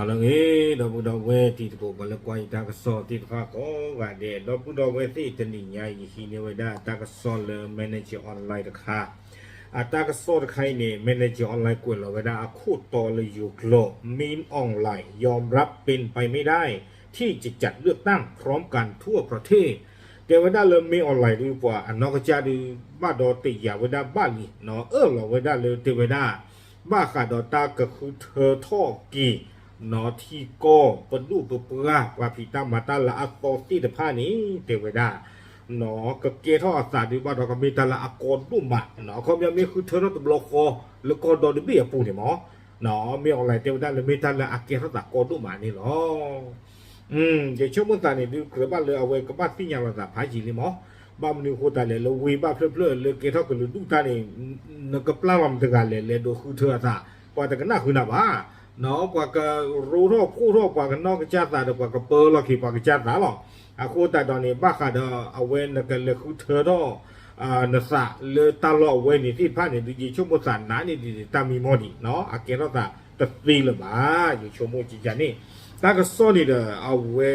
လၢအဂ့ၤ ဒီပုၢ်ဒီဝဲၢ်တံၤသကိး ပှၤလၢကွၢ်ယတၢ်ကစီၣ်သ့ၣ်တဖၣ်ကိးဂၤဒဲး, ဒီပုၢ်ဒီဝဲၢ်သ့ၣ် တနံၤညါအံၤ ယဟံးန့ၢ်ဝဲဒၣ်တၢ်ကစီၣ်လၢ Manager Online တခါ, အတၢ်ကစီၣ်တခါအံၤန့ၣ် Manager Online ကွဲးလီၤဝဲဒၣ်အခိၣ်တီလၢယိၤကျိာ် Min Aung Hlaing ยอมรับเป็นไปไม่ได้ ที่จะจัดเลือกตั้งพร้อมกันทั่วประเทศ တဲဝဲဒၣ်လၢ Min Aung Hlaing ဒုး ပှၤအနီၢ်ကစၢ်ဒုး ဘၣ်ဒီးတယာ်ဝဲဒၣ်ဘၣ်လံ, အၢၣ်လီၤဝဲဒၣ်လၢတဲဝဲဒၣ် ဘၣ်ဃးဒီးတၢ်ကဃုထၢထီၣ်က့ၤ ထံကီၢ်ပဒိၣ်ပပှၢ် ပှၤဖံးတၢ်မၤတၢ်လၢအသီသ့ၣ်တဖၣ်န့ၣ် တဲဝဲဒၣ် ကကဲထီၣ်အသးဒုး ဘၣ်ဒီးကမ့ၢ်တၢ်လၢအကီဒိၣ်မး, အခီပညီမ့ၢ်ဃုထၢထီၣ်တဘျီဃီ လၢကီၢ်ဒီတဘ့ၣ်အပူၤန့ၣ်မး, Min Aung Hlaing တဲဝဲဒၣ်လၢမ့ၢ်တၢ်လၢအကဲထီၣ်သးကီဒိၣ်မးန့ၣ်လီၤ. ယဆိကမိၣ်သးန့ၣ်ဒုး ကြၢးဘၣ်လၢအဝဲကဘၣ်သ့ၣ်ညါလီၤသးဖးယံာ်လံမး, ဘၣ်မနုၤအဃိသတးလဲၣ် လၢဝ့ၢ်ဘၣ်ဖျၢၣ်ဖျၢၣ်လၢကဲထီၣ်ကလုာ်ဒူၣ်တၢ်န့ၣ် နကပျၢ်လီၤမတၤတဂၤလဲၣ် လဲၤဒိးဃုထၢအသး, ပှၤတကနၣ်ဃုနၤဘၣ်, ပှၤကရိထီၣ်ဖှိၣ်ထီၣ်ပှၤကနီၢ်ကစၢ်သးဒီး ပှၤကပၢလီၤက့ၤပှၤကစၢ်သးလီၤ. အဃိသတးဒီးန့ၣ် ဘၣ်ဃးဒီးအဝဲနကလဲၤဃုထၢထီၣ် နသးလၢတၢ်လီၢ်အဝဲန့ၣ်သ့ၣ်တဖၣ်န့ၣ်ဒုး ယဆိကမိၣ်သးနးန့ၣ်ဒ်န့ၣ် တၢ်မံမီၢ်ဒံး အကဲထီၣ်သးတသ့လၢၤဘၣ် ယဆိကမိၣ်ကကန့ၣ်, တၢ်ကစီၣ်န့ၣ်ဒီး အဝဲ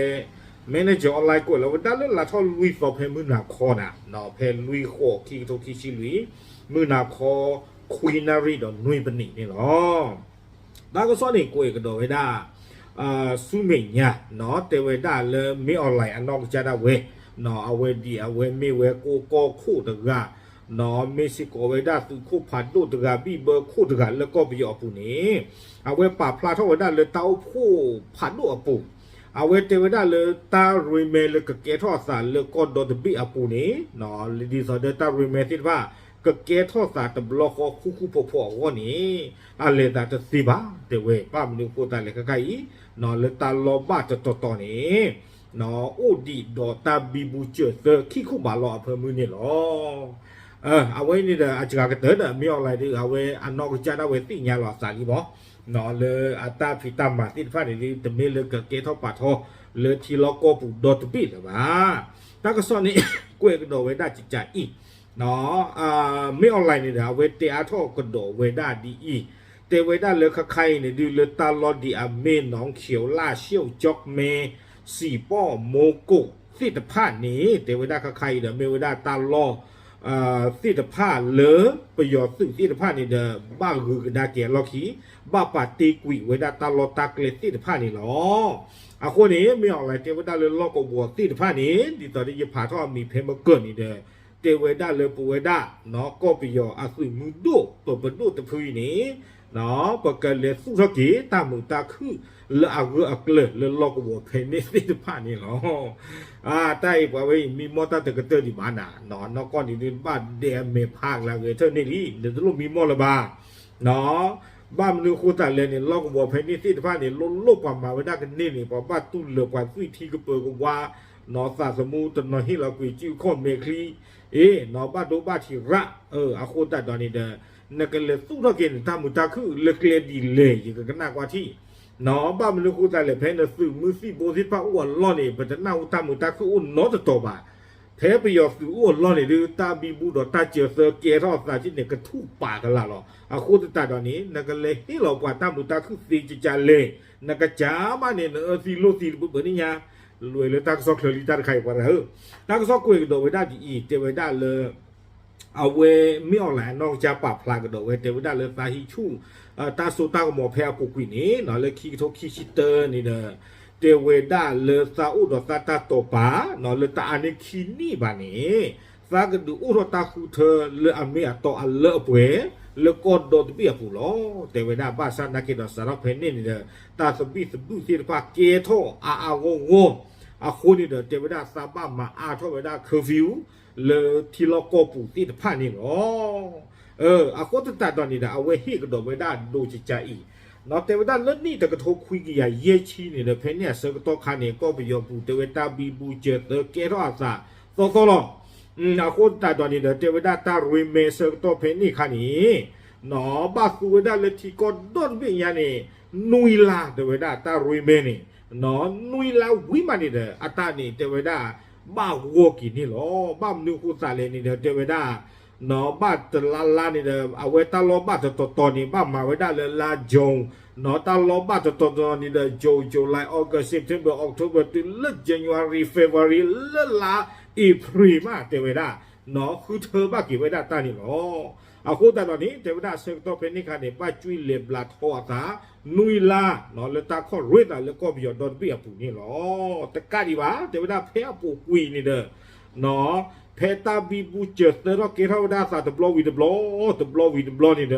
Manager Online ကွဲးလီၤဝဲဒၣ်လၢလါထီၣ်လွံၢ်သီဖဲမုၢ်နၤခီနၤ, ဖဲလွံၢ်ဃိး ခံကထိခံဆံလွံၢ် မုၢ်နၤခီ ခွံနၣ်ရံၣ်ဒီးနွံပနံးန့ၣ်လီၤ. တၢ်ကစီၣ်န့ၣ်ကွဲးကဒီးဝဲဒၣ် ဆူမဲာ်ညါ တဲဝဲဒၣ်လၢ Min Aung Hlaing အနီၢ်ကစၢ်ဒၣ်ဝဲ, အဝဲဒ်အဝဲမ့ၢ်ဝဲကိၢ်ကီၢ်ခိၣ်တဂၤ, မ့ၢ်စ့ၢ်ကီးဝဲဒၣ်သုးခိၣ်ဖးဒိၣ်တဂၤ ဘံၣ်ဘၢခိၣ်တဂၤလၢကီၢ်ပယီၤအပူၤန့ၣ်, အဝဲပာ်ဖျါထီၣ်ဝဲဒၣ်လၢတၢ်အိၣ်ဖှိၣ်ဖးဒိၣ်အပူၤ, အဝဲတဲဝဲဒၣ်လၢတၢ်ရ့မဲလၢကကဲထီၣ်အသးလၢကီၢ်ဒီတဘ့ၣ်အပူၤန့ၣ်, ဒ်သိးဒီးတၢ်ရ့မဲသ့ၣ်တဖၣ် ကကဲထီၣ်သးတဘျီဃီဃူဃူဖိးဖိးအဂီၢ်န့ၣ်, အလဲၤသးတသ့ဘၣ် တဲဝဲ, ဘၣ်မနုၤအဃိသတးလဲၣ် ခဲခါအံၤ လၢတၢ်လီၢ်ဘၣ်တတီၤတီၤန့ၣ် အိၣ်ဒံးဒီးတၢ်ဘံဘူစၢၤသၢ ခံခိၣ်ဘးလီၤအဖၢမုၢ်န့ၣ်လီၤ. အဝဲအံၤန့ၣ်ဒီး အစှၤကတၢၢ်ဒီး မ့ၢ်အီၤလၢဒ် အဝဲအနီၢ်ကစၢ်ဒၣ်ဝဲသ့ၣ်ညါလီၤအသးလံမး, လၢအတၢ်ဖံးတၢ်မၤသ့ၣ်တဖၣ်န့ၣ်ဒ် တမ့ၢ်လၢကကဲထီၣ်ပာ်ထီၣ်လၢထံလီၢ်ကီၢ်ပူၤဒီတဘ့ၣ်လၢၤဘၣ်. တၢ်ကစီၣ်န့ၣ် ကွဲးကဒီးဝဲဒၣ်ကကးအံၤ မ့ၢ်အီၤလၢန့ၣ်ဒီး အဝဲတဲအါထီၣ်ကဒီးဝဲဒၣ်ဒ်အံၤ, တဲဝဲဒၣ်လၢခဲခါအံၤန့ၣ်ဒုး လၢတၢ်လီၢ်ဒ်အမ့ၢ် နီၣ်ခဵဝ်လၢ် ရှ့ၣ်ကၠီၣ်မဲ စံၣ်ပီၣ် မိကိၣ် သ့ၣ်တဖၣ်န့ၣ် တဲဝဲဒၣ်ခဲခါအံၤဒီး မ့ၢ်ဝဲဒၣ်တၢ်လီၢ် သ့ၣ်တဖၣ်လၢ ပယီၤသုးသ့ၣ်တဖၣ်န့ၣ်ဒီး ဘၣ်ဂုၤကဒါက့ၤအလီၢ်ခံ ဘၣ်ပာ်တ့ၢ်ကွံာ်ဝဲဒၣ်တၢ်လီၢ်တၢ်ကျဲသ့ၣ်တဖၣ်န့ၣ်လီၤ. အဃိန့ၣ် မ့ၢ်အီၤလၢတဲဝဲဒၣ်လၢလီၢ်ကဝီၤသ့ၣ်တဖၣ်န့ၣ် ဒ်သိးဒီးယဖးထီၣ်အမံၤဖဲမကၢၢ်န့ၣ်ဒီး တဲဝဲဒၣ်လၢပဝဲဒၣ် ကီၢ်ပယီၤအသုးမုၢ်ဒိၣ် ပပဒိၣ်တဖုအံၤန့ၣ် ပကလဲၤသူၣ်ထီၣ်က့ၤတၢ်မုာ်တၢ်ခုၣ်လၢအဂၢၢ်အကျၢၤလၢလီၢ်ကဝီၤဖဲန့ၣ်သ့ၣ်တဖၣ်န့ၣ်လီၤ. တၢ်အံၤပှၤဝဲအံၤမံမီၢ်တၢ်တကတၢၢ်ဒံးဘၣ်နၤ, နီၢ်ကီၢ်န့ၣ်ဒုးဘၣ်ဒဲးအမဲာ်ဖးကလၤဂဲၤထၢၣ်န့ၣ်လံ နတလိၣ်မံမီၢ်လၢၤဘၣ်. ဘၣ်မနုၤအဃိသတးလဲၣ်န့ၣ် လီၢ်ကဝီၤဖဲန့ၣ်သ့ၣ်တဖၣ်န့ၣ် လိၣ်လိၣ်ပှၤမၤဝဲဒၣ်ကန့ၢ်န့ၣ် ပှၤဘၣ်တူၢ်လၢာ်ပှၤသွံၣ်ထံကပၢၤကဝါ သးသမူတနီၤဟ့ၣ်လီၤကွံာ်စုခီၣ်မဲာ်ချံ အ့ၣ် နီၢ်ဘၣ်ဒိဘၣ်ထံးရၣ် အဃိသတးဒီးန့ၣ်ဒီး နကလဲၤသူၣ်ထီၣ်က့ၤန့ၣ် တၢ်မုာ်တၢ်ခုၣ်လၢကျဲဒ်လဲၣ် ယကကနၣ်ကွၢ်ထံၣ် ဘၣ်မနုၤအဃိသတးလဲၣ် ဖဲနသုးမုၢ်သံၣ်ဘိသ့ၣ်တဖၣ်အိၣ်အလီၢ်န့ၣ် ပတနၢ်ဟူတၢ်မုာ်တၢ်ခုၣ်အိၣ်နီတတီၤဘၣ်. ဖဲပယီၤသုးအိၣ်အလီၢ်န့ၣ်ဒုး တၢ်ဘံဘူဒီးတၢ်စၢၤသၢကဲထီၣ်အသးထံၣ်န့ၣ် ကထူၣ်ပာ်ကလာ်လီၤ. အဃိသတးဒီးန့ၣ် နကလဲၤဟ့ၣ်လီၤပှၤတၢ်မုာ်တၢ်ခုၣ်သ့ကကလဲၣ် နကစၢ်မးန့ၣ် နအၢသံလိၣ်သံတဘၣ်ဘၣ်န့ၣ်ညါ လဲၤလၢတၢ်ကစီၣ်ချၢလံတၢ်တခါအံၤပှၤတဂၤဧၢ, တၢ်ကစီၣ်ကွဲးကဒီးဝဲဒၣ်ဒ်အံၤ တဲဝဲဒၣ်လၢ အဝဲမ့ၢ်အီၤလၢအနီၢ်ကစၢ်ပာ်ဖျါကဒီးဝဲ တဲဝဲဒၣ်လၢသးဟံးဆူၣ် တၢ်စိတၢ်ကမီၤဖဲအပူၤကွံာ်န့ၣ် လၢခံကထိခံဆံတၢန့ၣ်ဒီး တဲဝဲဒၣ်လၢသးအိၣ်ဒီးသးတၢ်တိာ်ပာ် လၢတၢ်အါန့ၢ်ခံနံၣ်ဘၣ်န့ၣ် သးကဒုးအိၣ်ထီၣ်တၢ်ဃုထၢလၢအမ့ၢ်အတီအလၢအပှဲၤ လၢကီၢ်ဒီတဘ့ၣ်အပူၤလီၤ. တဲဝဲဒၣ်ဘၣ်ဆၣ်နာ်က့ဒီးစးထီၣ်ဖဲန့ၣ်န့ၣ်ဒီး တၢ်သဘံၣ်သဘုၣ်သ့ၣ်တဖၣ်ကဲထီၣ်အါအါဂီၢ်ဂီၢ် အဃိန့ၣ်ဒီး တဲဝဲဒၣ်သးဘၣ်မၤအါထီၣ်ဝဲဒၣ် curfew လၢထံလီၢ်ကီၢ်ပူၤသ့ၣ်တဖၣ်န့ၣ်လီၤ. အဃိသတးဒီးန့ၣ်ဒီး အဝဲဟ့ၣ်ကဒီးဝဲဒၣ်ဒိကကါအံၤ တဲဝဲဒၣ်လၢနံၣ်တကထိခွံကယၤယဲၢ်ဆံန့ၣ်ဒီး ဖဲန့ၣ်အဆၢကတီၢ်ခါန့ၣ် ကီၢ်ပယီၤပူၤ တဲဝဲတၢ်ဘံဘူစၢၤသၢကဲထီၣ်အသးသီသီလီၤ. အဃိသတးဒီးန့ၣ်ဒီး တဲဝဲဒၣ်တၢ်ရ့မဲဆၢကတီၢ်ဖဲန့ၣ်ခါန့ၣ် ဘၣ်သူဝဲဒၣ်လၢထံကီၢ်ဒီတဘ့ၣ်ညါန့ၣ် နွံလါ တဲဝဲဒၣ်တၢ်ရ့မဲန့ၣ် နွံလါဝံၤမးန့ၣ်ဒီး အတၢ်န့ၣ် တဲဝဲဒၣ် ဘၣ်ဂီၢ်က့ၤန့ၣ်လီၤ. ဘၣ်မနုၤအဃိသးလဲၣ်န့ၣ်ဒီး တဲဝဲဒၣ် နီၢ် ဘၣ်တလါလါန့ၣ်ဒီး အဝဲတၢ်လီၢ်ဘၣ်တတီၤတီၤန့ၣ် ဘၣ်မၤဝဲဒၣ်လၢလါ June, နီၢ် တၢ်လီၢ်ဘၣ်တတီၤတီၤန့ၣ်ဒီး June, July, August, September, October တုၤလၢ January, February လၢလါ April မး တဲဝဲဒၣ် နီၢ် ဃုထၢဘၣ်က့ၤဝဲဒၣ်တၢ်န့ၣ်လီၤ. အဃိသတးဒီးန့ၣ် တဲဝဲဒၣ်ဆၢကတီၢ်ဖဲန့ၣ်အခါန့ၣ် ဘၣ်ကွံာ်လဲၤဘျးထီအသး နွံလါ နီၢ် လၢတၢ်ခီၣ်ရ့သးလၢကီၢ်ပယီၤဒီတဘ့ၣ်အပူၤန့ၣ်လီၤ. တကးဒံးဘၣ် တဲဝဲဒၣ်ဖဲအပူၤကွံာ်န့ၣ်ဒီး နီၢ် ဖဲတၢ်ဘံဘူစၢၤသၢထီၣ်ကဲထီၣ်ဝဲဒၣ်အသးတဘျီဝံၤတဘျီ တဘျီဝံၤတဘျီန့ၣ်ဒီး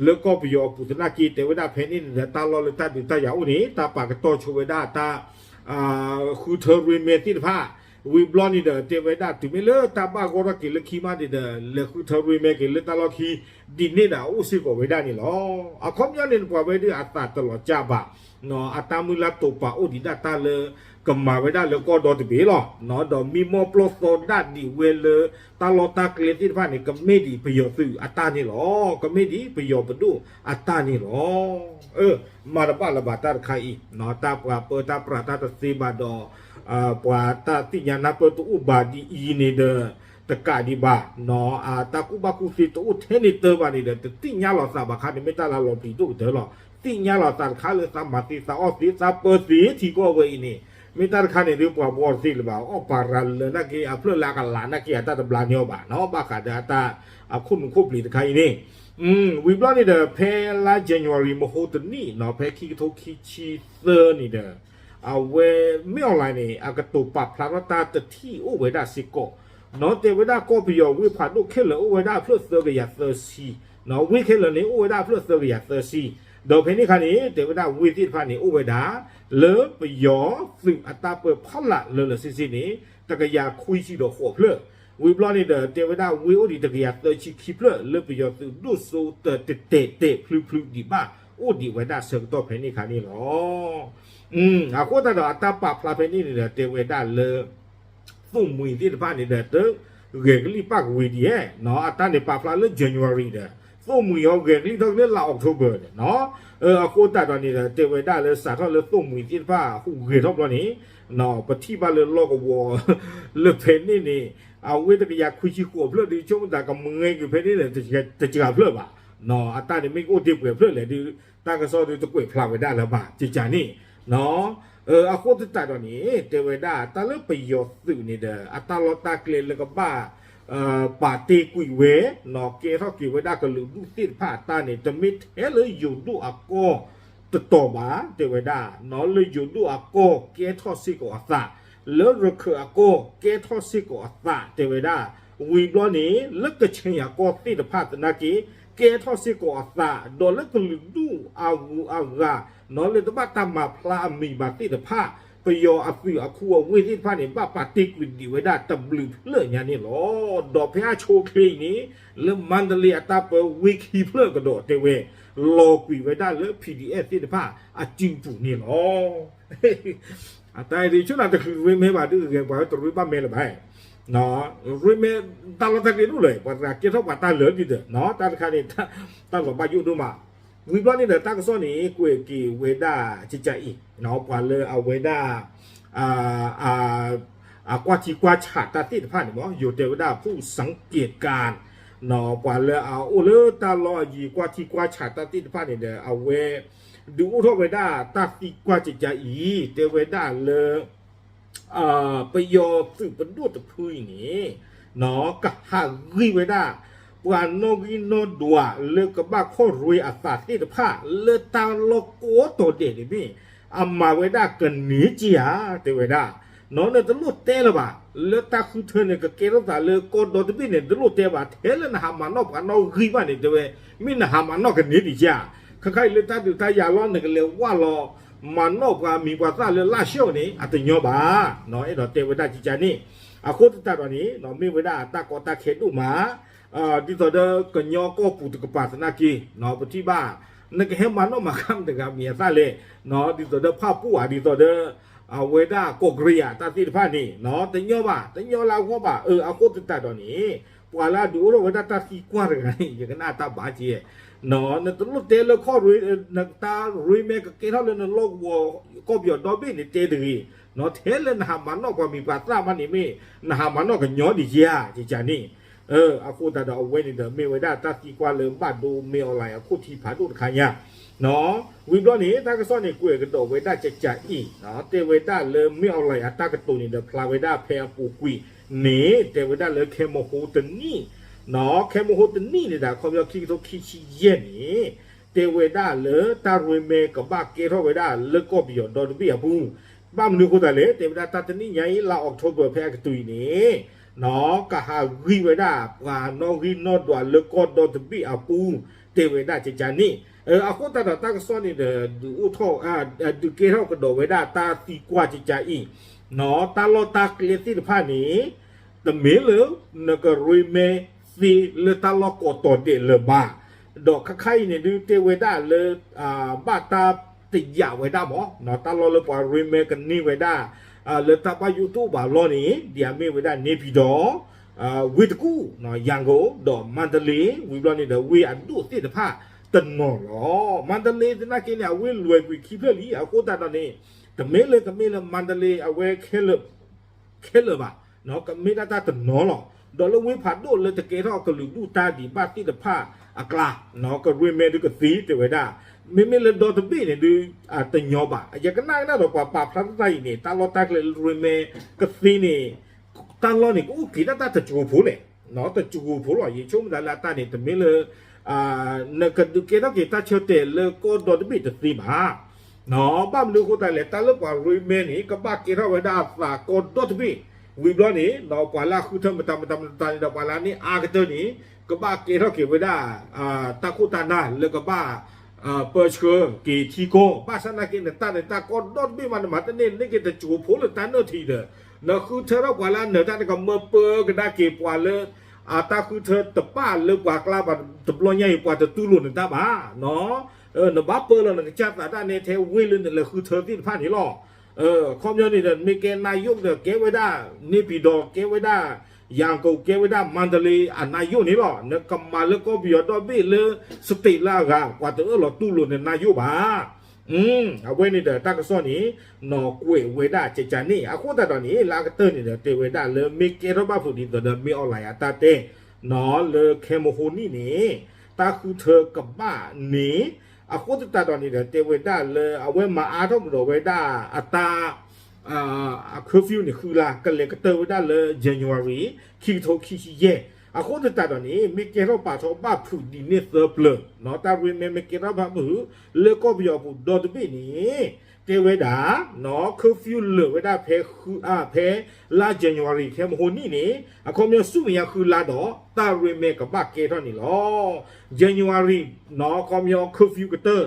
လၢကီၢ်ပယီၤအပူၤသနာ်က့ တဲဝဲဒၣ်ဖဲန့ၣ်န့ၣ်ဒီး တၢ်လီၢ်လၢတၢ်ဒုးတၢ်ယၤအိၣ်န့ၣ် တၢ်ပာ်ကတီၢ်ဆိဝဲဒၣ်တၢ် ဃုထၢရ့မဲသ့ၣ်တဖၣ် ဝံၤဘျီန့ၣ်ဒီး တဲဝဲဒၣ်တုၤမ့ၢ်လၢတၢ်ဘၣ်ဂီၢ်ထီၣ်က့ၤလၢခံမးန့ၣ်ဒီး လဲၤဃုထၢရ့မဲက့ၤလၢတၢ်လီၢ်ခံ ဒ်န့ၣ်ဒီးအအိၣ်စ့ၢ်ကီးဝဲဒၣ်န့ၣ်လီၤ. အခီပညီန့ၣ် ပှၤဝဲဒၣ်အသးတလီၤကၢ်ဘၣ် နီၢ် အတၢ်မုၢ်လၢ်တိာ်ပာ်အိၣ်ဒံးဒၣ်တၢ်လၢ ကမၤဝဲဒၣ်လၢကီၢ်ဒီတဘ့ၣ်လီၤ. နီၢ် ဒီးမံမီၢ်ပျီၢ်သီဒၣ်ဒံးဝဲလၢ တၢ်လီၢ်တၢ်ကျဲသ့ၣ်တဖၣ်န့ၣ် ကမ့ၢ်ဒံးပယီၤသုးအတၢ်န့ၣ်လီၤ. ကမ့ၢ်ဒံးပယီၤပဒိၣ်အတၢ်န့ၣ်လီၤ. အၢ မၤတဘၣ်လၢၤဘၣ်တၢ်တခါအံၤ နီၢ် တၢ်ပှၤပၢတၢ်ပြးတၢ်တသ့ဘၣ်ဒီး ပှၤတၢ်သ့ၣ်ညါနၢ်ပၢၢ်တအိၣ်ဘၣ်ဒ်အံၤန့ၣ်ဒီး တကးဒံးဘၣ် နီၢ် အတၢ်ကူၣ်ဘၣ်ကူၣ်သ့တအိၣ်ထဲန့ၣ်တၢ်ဘၣ်န့ၣ်ဒီး တသ့ၣ်ညါလီၤသးဘၣ်ခါန့ၣ် မ့ၢ်တၢ်လၢလီၤပျံၤဒိၣ်ကတၢၢ်လီၤ. သ့ၣ်ညါလီၤသးတခါလၢသးမၤသ့သးအီၣ်သ့သးပၢသ့ထံကီၢ်ဝဲအံၤန့ၣ် မ့ၢ်တၢ်တခါန့ၣ်ဒ်ပှၤဘှီတသ့လၢၤဘၣ် အီၣ်ပာ်ရၤလၢာ်နာ်က့ အဖျၢၣ်လၢအကလးနာ်က့ အတၢ်တဘျါန့ၢ်အီၤဘၣ် နီၢ် ဘၣ်ဃးဒီးအတၢ်အခိၣ်နူာ်ခိၣ်ပျံၤတခါအံၤန့ၣ် ဝံၤဘျီန့ၣ်ဒီး ဖဲလါ January မဟိတနံၣ် နီၢ် ဖဲခံကထိခံဆံသၢန့ၣ်ဒီး အဝဲ မင်းအောင်လှိုင် န့ၣ် အကတိၤပာ်ဖျါထီၣ်တၢ်တထံၣ်အိၣ်ဝဲဒၣ်စ့ၢ်ကီး နီၢ် တဲဝဲဒၣ်ကီၢ်ပယီၤဝ့ၢ်ဖးဒိၣ်ခဲလၢာ်အိၣ်ဝဲဒၣ်အဖျၢၣ်သၢကယၤသၢဆံ နီၢ် ဝ့ၢ်ခဲလၢာ်န့ၣ် အိၣ်ဝဲဒၣ်အဖျၢၣ်သၢကယၤသၢဆံ ဒီးဖဲန့ၣ်အခါန့ၣ် တဲဝဲဒၣ်ဝ့ၢ်သ့ၣ်တဖၣ်န့ၣ် အိၣ်ဝဲဒၣ် လၢပယီၤသုးအတၢ်ပၢဖီလာ်လၢလၢဆ့ဆ့န့ၣ် တကယၤခွံဆံဒီးဃိးဖျၢၣ် ဝံၤဘျီန့ၣ်ဒီး တဲဝဲဒၣ်ဝ့ၢ်အိၣ်ဒံးတကယၤသၢဆံခံဖျၢၣ် လၢပယီၤသုးဒိၣ်စိတတဲာ်တဲာ်ဖျုဖျုဒံးဘၣ် အိၣ်ဒံးဝဲဒၣ်ဆၢကတီၢ်ဖဲန့ၣ်အခါန့ၣ်လီၤ. အဃိသတးဒီးအတၢ်ပာ်ဖျါဖဲန့ၣ်န့ၣ်ဒီး တဲဝဲဒၣ်လၢ သိၣ်မှံၤသ့ၣ်တဖၣ်န့ၣ်ဒီး တဂဲၤကလံၣ်ပၣ်ကဝ့ၤဒံးဧါ နီၢ် အတၢ်န့ၣ်ပာ်ဖျါလၢ January ဒီး သိၣ်မှံၤအီၤဂဲၤကလံၣ်ထီၣ်က့ၤလၢလါ October ဒီး နီၢ် အဃိသတးဒီးန့ၣ်ဒီး တဲဝဲဒၣ်လၢစးထီၣ်လၢသိၣ်မှံၤသ့ၣ်တဖၣ်ဟူးဂဲၤထီၣ်ဘျီန့ၣ် နီၢ် ပထံၣ်ဘၣ်လၢလီၢ်ကဝီၤ လၢဖဲန့ၣ်န့ၣ် အဝ့ၢ်တကယၤခွံဆံဃိးဖျၢၣ်ဒုး ဆိကမိၣ်သးကမ့ၢ်က့ၤဖဲန့ၣ်န့ၣ် တကယၤဖျၢၣ်ဘၣ် နီၢ် အတၢ်န့ၣ်မ့ၢ်ကအိၣ်တ့ၢ်ပှဲၤဖျၢၣ်လဲၣ်ဒုး တၢ်ကစီၣ်ဒုးတကွဲးဖျါဝဲဒၣ်လၢၤဘၣ် ကကန့ၣ် နီၢ် အဃိသတးဒီးန့ၣ် တဲဝဲဒၣ်တၢ်လၢပယီၤသုးန့ၣ်ဒီး အတၢ်လီၢ်တၢ်ကျဲလၢကဘၣ် ပာ်တ့ၢ်ကွံာ်ဝဲ နီၢ် ကဲထီၣ်က့ၤဝဲဒၣ်ကလုာ်ဒူၣ်သ့ၣ်တဖၣ်အတၢ်န့ၣ် တမ့ၢ်ထဲလၢယိၤဒိၣ်အကီၢ်တတီၤဘၣ် တဲဝဲဒၣ် နီၢ် လၢယိၤဒိၣ်အကီၢ်ကဲထီၣ်စ့ၢ်ကီးအသး လၢရခၢၣ်အကီၢ်ကဲထီၣ်စ့ၢ်ကီးအသး တဲဝဲဒၣ် ဝံၤဘျီန့ၣ် လၢကခ့ၣ်အကီၢ်သ့ၣ်တဖၣ်သနာ်က့ ကဲထီၣ်စ့ၢ်ကီးအသး ဒီးလၢကလုာ်ဒူၣ်အဂုၤအဂၤ နီၢ် လၢတဘၣ်တၢ်မၤဖျါအမံၤဘၣ်သ့ၣ်တဖၣ် ပယီၤအသုးအခိၣ်အဝ့ၢ်သ့ၣ်တဖၣ်န့ၣ် ဘၣ်ပာ်တ့ၢ်ကွံာ်ဒံးဝဲဒၣ်တဘျုးဖျၢၣ်ညါန့ၣ်လီၤ. ဒီးဖဲအဆိအချ့အံၤန့ၣ် လၢမါတလ့အတၢ်ပၢဝ့ၢ်ခံဖျၢၣ်ကဒီးတဲဝဲ လီၤကွံာ်ဝဲဒၣ်လၢ P D F သ့ၣ်တဖၣ်အစုပူၤန့ၣ်လီၤ. အတၢ်အံၤဒုး ဆိနၤတချုးရ့မဲဘၣ်ဒုး ဂဲၤပှၤဝဲတရ့ဘၣ်မဲလၢၤဘၣ် ရ့မဲ တၢ်လီၢ်တၢ်ကျဲဒိၣ်လၢၤ ပှၤတဂၤကဲထီၣ်ပှၤတၢ်လၢာ်ဒ်ဒီး တၢ်တခါန့ၣ် တၢ်လီၤဘၣ်ယိၣ်ဒိၣ်မး ဝံၤဘျီန့ၣ်ဒီး တၢ်ကစီၣ်န့ၣ် ကွဲးက့ၤဝဲဒၣ်ကကအံၤ ပှၤလၢအဝဲဒၣ် အကွၢ်ထံကွၢ်ဆးတၢ်သ့ၣ်တဖၣ်န့ၣ်မ့ၢ် ယိၤတဲဝဲဒၣ် ผู้สังเกตการณ์ ပှၤလၢအအိၣ်လၢတၢ်လီၢ်အယံၤကွၢ်ထံကွၢ်ဆးတၢ်သ့ၣ်တဖၣ်န့ၣ်ဒီး အဝဲ ဒုးအိၣ်ထီၣ်ဝဲဒၣ်တၢ်သံကွၢ်ကကအံၤ တဲဝဲဒၣ်လၢ ပယီၤသုးပဒိၣ်တဖုအံၤန့ၣ် ကဟးဂံၢ်ဝဲဒၣ် ပှၤနီၣ်ဂံၢ်နီၣ်ဒွးလၢကဘၣ်ခီၣ်ရ့အသးသ့ၣ်တဖၣ် လၢတၢ်လီၢ်ကိးတီၤဒဲးန့ၣ်မ့ၢ် အမၤဝဲဒၣ်ကန့ၢ်က့ဧါ တဲဝဲဒၣ် နီၢ် နတလိၣ်တဲလၢၤဘၣ် လၢတၢ်ဃုထၢန့ၣ် ကကဲထီၣ်သးလၢကီၢ်ဒီတဘ့ၣ်န့ၣ် နတလိၣ်တဲဘၣ် ထဲလၢနဟးမၤနီၣ်ပှၤနီၣ်ဂံၢ်ဘၣ်န့ၣ် တဲဝဲ မ့ၢ်နဟးမၤနီၣ်ကန့ၢ်ဒံးက့ဧါ ခဲခါအံၤလၢတၢ်ဒုးတၢ်ယၤလီၢ် နကလဲၤဝၢ်လီၤ မၤနီၣ်ပှၤမံၤပှၤသၣ်လၢလၢ်ဆှီန့ၣ် အတညီဘၣ် အဲၣ်ဒိးတဲဝဲဒၣ်ကကန့ၣ် အဃိသတးဒီးန့ၣ် မ့ၢ်ဝဲဒၣ်တၢ်ကီတၢ်ခဲဒိၣ်မး ဒ်သိးဒီးကညီကီၢ်ပူၤတကပၤသနာ်က့ ပထံၣ်ဘၣ် နကဟဲမၤနီၣ်မၤဃါမတဂၤမံၤအသၣ်လဲၣ် ဒ်သိးဒီးဖၣ်ပူၣ်ဧါ ဒ်သိးဒီး အဝဲဒၣ်ကီၢ်ကရ့ၣ်ဧါ တၢ်သ့ၣ်တဖၣ်န့ၣ် တညီဘၣ် တညီလၢအဂီၢ်ဘၣ် အဃိသတးဒီးန့ၣ် ပှၤလၢအဒုးအိၣ်ထီၣ်ဝဲဒၣ်တၢ်သံကွၢ်တဂၤန့ၣ် ယကနၣ်တၢ်ဘၣ်က့ နတလိၣ်တဲလၢခီၣ်ရ့ နတၢ်ရ့မဲကကဲထီၣ်လၢနလီၢ်ကဝီၤ ကီၢ်ပယီၤဒီဘ့ၣ်န့ၣ်တဲတဂ့ၤ ထဲလၢနဟးမၤနီၣ်ပှၤမံၤပှၤသၣ်မးန့ၣ်မ့ၢ် နဟးမၤနီၣ်ကညီဒံးဧါ ကကန့ၣ် အဃိသတးဒီးအဝဲန့ၣ်ဒီးမ့ၢ်ဝဲဒၣ်တၢ်သံကွၢ်လၢဘၣ်ဒိမ့ၢ်အီၣ်လဲၣ်အခိၣ်ထံဖးဒိၣ်တခါညါ ဝံၤဘျီန့ၣ် တၢ်ကစီၣ်န့ၣ် ကွဲးကဒီးဝဲဒၣ်ကကးအံၤ တဲဝဲဒၣ်လၢမ့ၢ်အီၣ်လဲၣ်အတၢ်ကတိၤန့ၣ်ဒီး ဖျါဝဲဒၣ်ဖဲအပူၤကွံာ်န့ၣ် တဲဝဲဒၣ်လၢခဲမဟိတနံၣ် ခဲမဟိတနံၣ်န့ၣ်ဒီး ခီပညီခံကထိခံဆံယဲၢ်န့ၣ် တဲဝဲဒၣ်လၢတၢ်ရ့မဲကဘၣ်ကဲထီၣ်ဝဲဒၣ်လၢကီၢ်ပယီၤဒီတဘ့ၣ်အပူၤ ဘၣ်မနုၤအဃိသတးလဲၣ် တဲဝဲဒၣ်တၢ်တနံၣ်ညါအံၤ လါအီးကထိဘၢၣ်ဖဲအကတုၤအံၤန့ၣ် ကဟးဂံၢ်ဝဲဒၣ်ပှၤနီၣ်ဂံၢ်နီၣ်ဒွးလၢကီၢ်ဒီတဘ့ၣ်အပူၤ တဲဝဲဒၣ်ကကးန့ၣ် အဃိသတးဒီးတၢ်ကစီၣ်န့ၣ်ဒီး ဒုးအိၣ်ထီၣ် ဒုးကဲထီၣ်ကဒီးဝဲဒၣ်တၢ်သံကွၢ်ကကးအံၤ တၢ်လီၢ်တၢ်ကျဲသ့ၣ်တဖၣ်န့ၣ် တမ့ၢ်လၢ နကရ့မဲသ့လၢတၢ်လီၢ်ကိးတီၤဒဲးလၢၤဘၣ် ဒီးခါခါအံၤန့ၣ်ဒုးတဲဝဲဒၣ်လၢ ဘၣ်တၢ်တယာ်ဝဲဒၣ်မး တၢ်လီၢ်လၢပှၤရ့မဲကန့ၢ်ဝဲဒၣ် လၢတၢ်ဘၣ်ယိၣ်တအိၣ်ဘၣ်လီၢ်န့ၣ် ဒ်အမ့ၢ်ဝဲဒၣ် နေပြည်တော် ဝ့ၢ်တကူၣ် ရန်ကုန် ဒီး မန္တလေး ဝံၤဘျီန့ၣ်ဒီး ဝ့ၢ်အဒိၣ်သ့ၣ်တဖၣ်တနီၤလီၤ. မန္တလေးသနာ်က့န့ၣ် အဝ့ၢ်လွဲၤကွံာ်ခံဖျၢၣ်လံ အဃိသတးဒီးန့ၣ် တမ့ၢ်လၢကမ့ၢ်လၢ မန္တလေး အဝဲ ခဲလၢာ်ဘၣ်, ကမ့ၢ်ဒၣ်တၢ်တနီၤလီၤ. ဒီးလၢဝ့ၢ်ဖးဒိၣ်လၢတကဲထီၣ်ကလုာ်ဒူၣ်တၢ်ဒံးဘၣ်သ့ၣ်တဖၣ်အကျါ, ကရ့မဲဒုးကသ့ တဲဝဲဒၣ်, မ့မ့ၢ်လၢဒီတဘ့ၣ်န့ၣ်ဒုး တညီဘၣ်. ယကနၣ်ကနၣ်ဒီးပှၤပာ်ဖျါထီၣ်တၢ်အံၤန့ၣ် တၢ်လီၢ်တၢ်ကျဲလၢရ့မဲကသ့န့ၣ် တၢ်လီၢ်န့ၣ် ကအိၣ်က့ၤဒၣ်တၢ်တစိၤဖိလဲၣ်, တစိၤဖိလီၤ. ယဆိကမိၣ်သးလၢအတၢ်န့ၣ် တမ့ၢ်လၢ နကဒုးကဲထီၣ်က့ၤတၢ်ဆၢတဲာ်လၢကီၢ်ဒီတဘ့ၣ်တသ့ဘၣ်. ဘၣ်မနုၤအဃိသတးလဲၣ်, တၢ်လၢပှၤရ့မဲန့ၣ် ကဘၣ်ကဲထီၣ်ဝဲဒၣ်အသးကီၢ်ဒီတဘ့ၣ်, ဝံၤဘျီန့ၣ် ပှၤလၢအဃုထၢမတၤမတၤမတၤန့ၣ်ဒီး ပှၤလၢအန့ၢ်အါကတၢၢ်န့ၣ် ကဘၣ်ကဲထီၣ်က့ၤဝဲဒၣ် တၢ်ခိၣ်တၢ်နၢ်လၢကဘၣ် ပၢဆှၢက့ၤထံကီၢ်, ဘၣ်ဆၣ်သနာ်က့ နတၢ်န့ၣ် တၢ်ကီၢ်ဒီတဘ့ၣ်မး နမၤတန့ၢ်န့ၢ်က့ၤတစိၤဖိလၢတၢ်နၢၢ်ထံးဒီး နဃုထၢထီၣ်ပှၤလၢအနၢၤတၢ်န့ၣ် ကမၢပၢကဒါက့ၤပှၤလၢ အတၢ်ဃုထၢတပၣ်လၢပှၤကျါဘၣ်တဘျီညါအံၤ ပှၤတတူၢ်လိာ်နတၢ်ဘၣ်. နဘၣ်ပၢလီၤနကစၢ်သးဒၣ်နဲထဲဝ့ၢ်လၢနလဲၤဃုထၢသ့ၣ်တဖၣ်န့ၣ်လီၤ. ခီပညီန့ၣ်ဒီး မ့ၢ်ကဲနါယိၣ်ဒီး ကဲဝဲဒၣ် နေပြည်တော် ကဲဝဲဒၣ် ရန်ကုန် ကဲဝဲဒၣ် မန္တလေး အနါယိၣ်န့ၣ်လီၤ. နကမၤလၢကီၢ်ပယီၤဒီဘ့ၣ်လၢ state လၢအဂၤ ပှၤတအၢၣ်လီၤတူၢ်လိာ်နနါယိၣ်ဘၣ်. အဝဲန့ၣ်ဒီးတၢ်ကစီၣ်န့ၣ် နီၢ်ကွဲးဝဲဒၣ်ကကန့ၣ် အဃိသတးဒီးန့ၣ် လၢအကတၢၢ်န့ၣ်ဒီး တဲဝဲဒၣ်လၢမ့ၢ်ကဲထီၣ်ဘၣ်ဖုးဒ်သိးဒီး မ့ၢ်အီၣ်လဲၣ်အတၢ်တဲ လၢခဲမဟိနံၣ်န့ၣ် တၢ်ဃုထၢကဘၣ်န့ၣ် အဃိသတးဒီးန့ၣ်ဒီး တဲဝဲဒၣ်လၢအဝဲမၤအါထီၣ်ကဒီးဝဲဒၣ်အတၢ် curfew န့ၣ် ဃုလါ ကလဲၤကတၢၢ်ဝဲဒၣ်လၢ January ခံကထိခံဆံယဲၢ် အဃိသတးဒီးန့ၣ် မ့ၢ်ကဲထီၣ်ပာ်ထီၣ်ဘၣ်ဖုးဒ်န့ၣ်သၢပျၢၤ တၢ်ရ့မဲမ့ၢ်ကဲထီၣ်ဘၣ်ဖုး လၢကီၢ်ပယီၤပူၤဒီတဘ့ၣ်န့ၣ် တဲဝဲဒၣ် curfew လၢာ်ဝဲဒၣ်ဖဲ ဖဲလါ January ခဲမဟိနံၣ်န့ၣ် အခီပညီဆူမဲာ်ညါဃုလါဒီး တၢ်ရ့မဲကဘၣ်ကဲထီၣ်န့ၣ်လီၤ. January အခီပညီ curfew ကတၢၢ်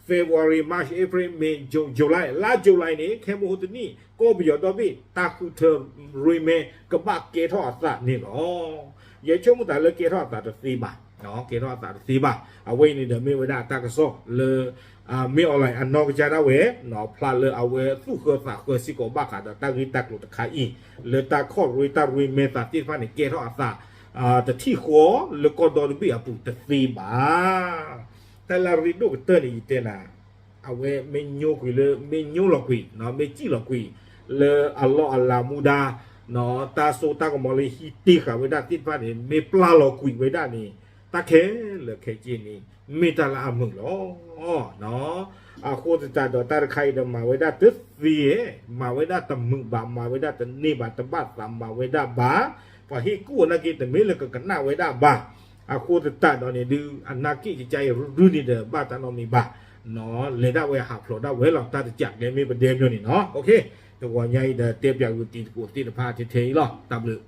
February, March, April, May, June, July လါ July န့ၣ် ခဲမဟိတနံၣ် ကီၢ်ပယီၤဒီဘ့ၣ် တၢ်ဃုထၢရ့မဲကဘၣ်ကဲထီၣ်အသးန့ၣ်လီၤ. ယဆိကမိၣ်သးလၢကဲထီၣ်အသးတသ့ဘၣ်, ကဲထီၣ်အသးတသ့ဘၣ်. အဝဲအံၤန့ၣ်ဒီးမ့ၢ်ဝဲဒၣ်တၢ်ကစီၣ်လၢ မ့ၢ်အီၣ်လဲၣ်အနီၢ်ကစၢ်ဒၣ်ဝဲ ဖျါလၢအဝဲသူၣ်ဃၢသးဃၢစ့ၢ်ကီးဘၣ်ဃးဒီးတၢ်ဂ့ၢ်တၢ်ကျိၤတခါအံၤ လၢတၢ်ခီၣ်ရ့တၢ်ရ့မဲသးသ့ၣ်တဖၣ်န့ၣ် ကဲထီၣ်အသး တထံၣ်ဃီလၢကီၢ်ဒီတဘ့ၣ်အပူၤတသ့ဘၣ်. တၢ်လၢအရ့ဒိၣ်ကတၢၢ်န့ၣ် ယတဲနၤ အဝဲမ့ၢ်ညိကွံာ်လၢ မ့ၢ်ညိလီၤကွံာ် မ့ၢ်စံၣ်လီၤကွံာ် လၢအလီၢ်အလၤမူဒါ တၢ်စိတၢ်ကမီၤလၢဟံးတ့ၢ်ဃာ်ဝဲဒၣ်သ့ၣ်တဖၣ်န့ၣ် မ့ၢ်ပျၢ်လီၤကွံာ်ဝဲဒၣ်န့ၣ် တၢ်ခဲလၢာ်ခဲဆ့န့ၣ် မ့ၢ်တၢ်လၢအမုာ်လီၤ. အဃိသတးဒီးတၢ်တခါအံၤဒီး မၤဝဲဒၣ်တသ့ဧဲ, မၤဝဲဒၣ်တမုာ်ဘၣ်, မၤဝဲဒၣ်တန့ၢ်ဘၣ်, တဘၣ်သးမၤဝဲဒၣ်ဘၣ်. ပှၤဟ့ၣ်ကူၣ်အီၤနာ်က့ တမ့ၢ်လၢကကနၣ်ဝဲဒၣ်ဘၣ်. အဃိသတးဒီးန့ၣ်ဒုး အနာ်က့ၢ်ကစၢ်အံၤ ရုရုန့ၣ်ဒီး ဘၣ်တၢ်နီတမံၤဘၣ်, လဲၤဒၣ်ဝဲဟးဖျိးဒၣ်ဝဲလီၤ. တၢ်တစးကျဲမ့ၢ်ပဒဲပညီန့ၣ်နီၤ. တဂီၤညါအံၤဒီး တဲပၠးဂုာ်တံၤသကိးသ့ၣ်တဖၣ်ထဲထဲအံၤလီၤ. တၢ်ဘျုး